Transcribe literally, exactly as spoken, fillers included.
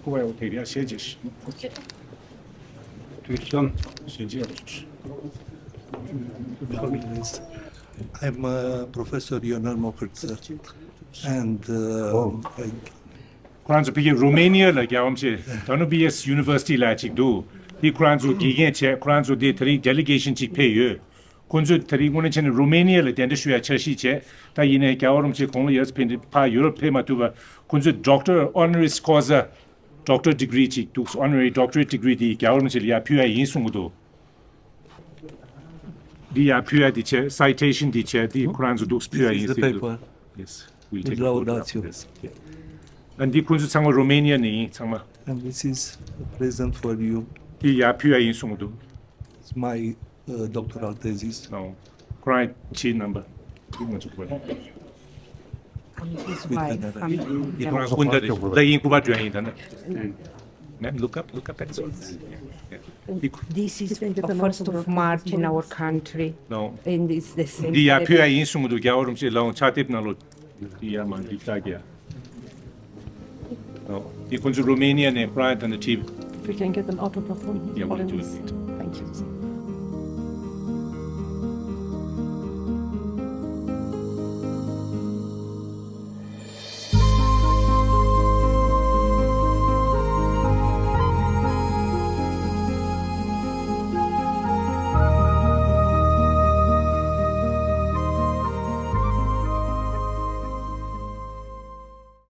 Kuwait will take the S H. Tuition. I'm a professor Yonel Mokritsa, and uh, I- ཁོ་རང་ཚོ་ཕ་གི་རུ་མེ་ནི་ཡ་ལ་རྒྱལ་བ་རིན་པོ་ཆེ་Danubis University ལ་ཅིག་འདུག་དེ་ཁོ་རང་ཚོ་དགེ་རྒན་བྱས། ཁོ་རང་ཚོ་དེ་དེ་རིང་delegation ཅིག་ཕེབས་ཡོད། ཁོ་ཚོས་དེ་རིང་དངོས་གནས་བྱས་ན་རུ་མེ་ནི་ཡ་ལ་གདན་འདྲེན་ཞུ་ཡ་འཆར་གཞི་བྱས། ད་ཡིན་ནའི་རྒྱལ་བ་རིན་པོ་ཆེ་དགུང་ལོ་ཡར་ཕེབས་ནས་ཕར་ཡུ་རོབ་ཕེབས་མ་ཐུབ་པ། ཁོ་ཚོས Doctor Honoris Causa Doctor Degree ཅིག་འདུག Honorary Doctorate Degree དེ་རྒྱལ་བ་རིན་པོ་ཆེ་ལ་ཡར་ཕུལ་ཡ་ཡིན་གསུང་གི་འདུག་འདི་ཡར་ཕུལ་ཡ་དེ་བྱས། Citation དེ་བྱས། དེ་ཁོ་རང་ཚོ་འདུག་ཕུལ་ཡ་ཡིན་ཟེར་གི་འདུག Yes, we'll take a photo of this. Yeah. And འདི་ཁོ་ཚོ་ཚང་མ་Romania ནས་ཡིན་ཚང་མ། And this is a present for you. དེ་ཡར་ཕུལ་ཡ་ཡིན་གསུང་གི་འདུག It's my uh, doctoral thesis. ཁོ་རང་ཆེད་རྣམ་པ། དེ་ང་ཚོ་ཁོ་རང་། His wife. དེ་ཁོ་རང་སྐུ་འདྲ་རེད། ད་ཡིན་སྐུ་པར་སྒྲོན་ཡིན་ད་ནི། Ma'am, look up, look up at this. This is the first of March in our country. No. And it's the same. འདི་ཡར་ཕུལ་ཡ་ཡིན་གསུང་གི་འདུག་རྒྱལ་བ་རིན་པོ་ཆེ་ལའང་ཕྱག་དེབ་ནང་ལོགས་འདི་ཡར་མར་འདི་ལྟ་རྒྱ། འདི་ཁོ་ཚོ་རུ་མེ་ནི་ཡ་ནས་ཁོ་རང་ད་ནི་ཁྲིད། If we can get an autograph from him. Yeah, we'll do it. Thank you.